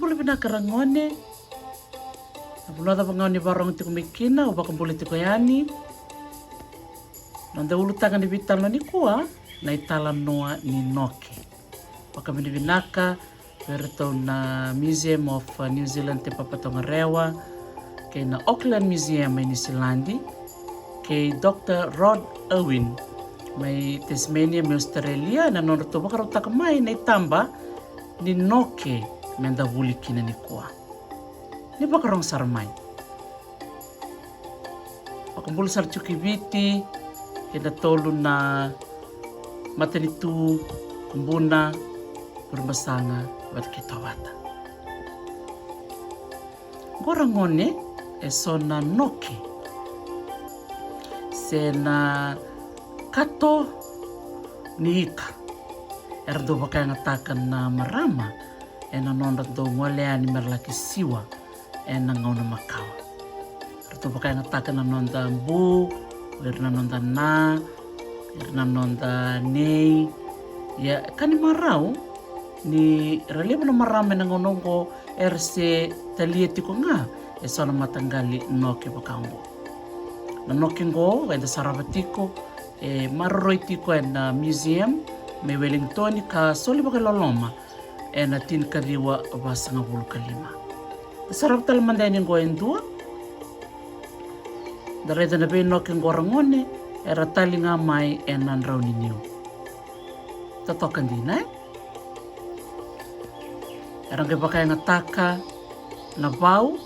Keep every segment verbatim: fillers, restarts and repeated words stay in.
Bula vinaka ragone. Na vanua cava ga o ni vakarorogo tiko mai kina, au vakabula tiko yani. Noda ulutaga ni veitalanoa nikua, na italanoa ni noke. Vakavinavinaka vei iratou na Museum of New Zealand e Papatogarewa kei na Auckland Museum e Niusiladi, kei Dr Rod Irwin mai Tasmania mai Australia, na nodratou vakarautaka mai na itaba ni noke meda vuli kina nikua. Ni vakarogo sara mai. Vakabula sara tiko i Viti kei na tolu na matanitu, Kubuna, Burebasaga vata kei Tovata. Qo ragone e so na noke se na kato ni ika era dau vakayagataka na marama ena nodra dau gole yani mera laki siwa ena gauna makawa. Ratou vakayagataka na noda bu, o ira na noda na, o ira na noda nei. Ia, ka ni marau ni ra levu na marama ena gauna oqo era se talia tiko ga e so na mataqali noke vaka oqo. Na noke oqo eda sarava tiko, e maroroi tiko ena museum mai Wellington ka soli vakailoloma ena tinikaciwa vasagavulu ka lima. Da sarava tale mada yani oqo e dua. Da raica na veinoke oqo ragone, era tali ga mai ena drau ni niu. Totoka dina, e? Era qai vakayagataka na vau,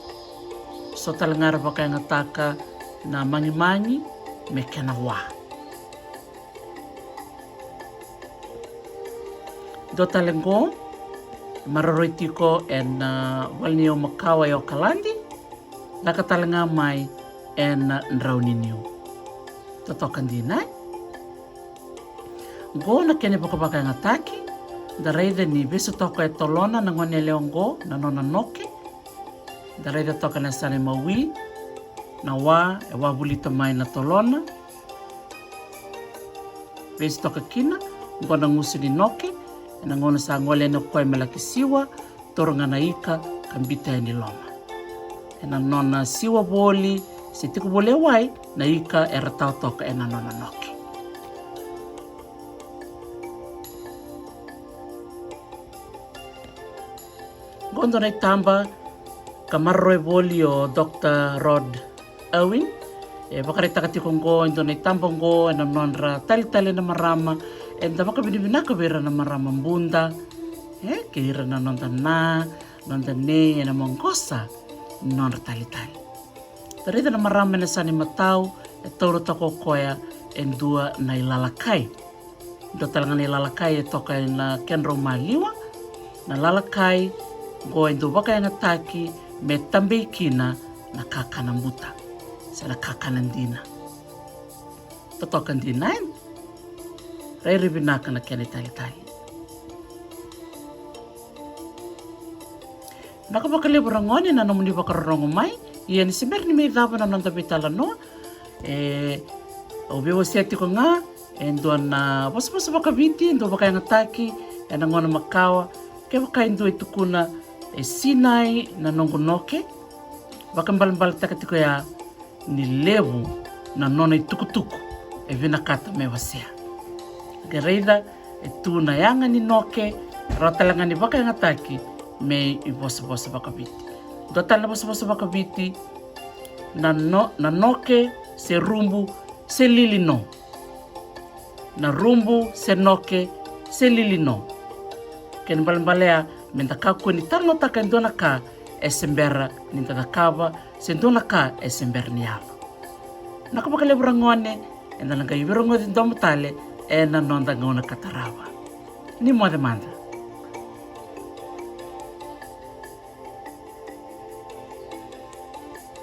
so tale ga era vakayagataka na magimagi me kena wa. Dua tale qo, maroroi tiko ena, ah, vale ni yau makawa e Okaladi, caka tale ga mai ena, ah, drau ni niu. Totoka dina, e? Qo na kena ivakavakayagataki, da raica ni vesu toka e tolona na gone yalewa qo na nona noke. Da raica toka na yasana imawi, na wa e wavolita mai na tolona. Vesu toka kina, qo na gusu ni noke, ena gauna sa gole yani o koya me laki siwa, taura ga na ika ka biuta yani loma. Ena nona siwa voli se tiko voli e wai, na ika era tawa toka ena nona noke. Qo dua na itaba ka maroroi voli o Dr Rod Irwin. E vakaraitaka tiko qo e dua na itaba qo ena nodra talitali na marama. Eda vakavinavinaka vei ira na marama buda, e, kei ira na noda na, noda nei ena maqosa ni nodra talitali. Da raica na marama ena yasana imatau, e taura toka o koya e dua na ilalakai. Dua tale ga na ilalakai e toka ena kedrau maliwa. Na lalakai qo e dau vakayagataki me tabei kina na kakana buta se na kakana dina. Totoka dina, e? Rairai vinaka na kena italitali. Vinaka vakalevu ragone na nomuni vakarorogo mai. Ia ni se bera ni mai cava na noda veitalanoa, e, au veiwasea tiko ga e dua na vosavosa vakaviti e dau vakayagataki ena gauna makawa. Kevaka e dua e tukuna e sinai na noqu noke, vakaibalebaletaka tiko ya ni levu na nona itukutuku e vinakata me wasea. Qai raica e tu na yaga ni noke, rawa tale ga ni vakayagataki me ivosavosa vakaviti. Dua tale na vosavosa vakaviti, na, no, na noke se rubu se lili no. Na rubu se noke se lili no. Kena ibalebale ya, meda kakua ni talanoataka e dua na ka e se bera ni da cakava, se dua na ka e se bera ni yaco. Vinaka vakalevu ragone, eda na qai veirogoci domo tale ena noda gauna ka tarava. Ni moce mada.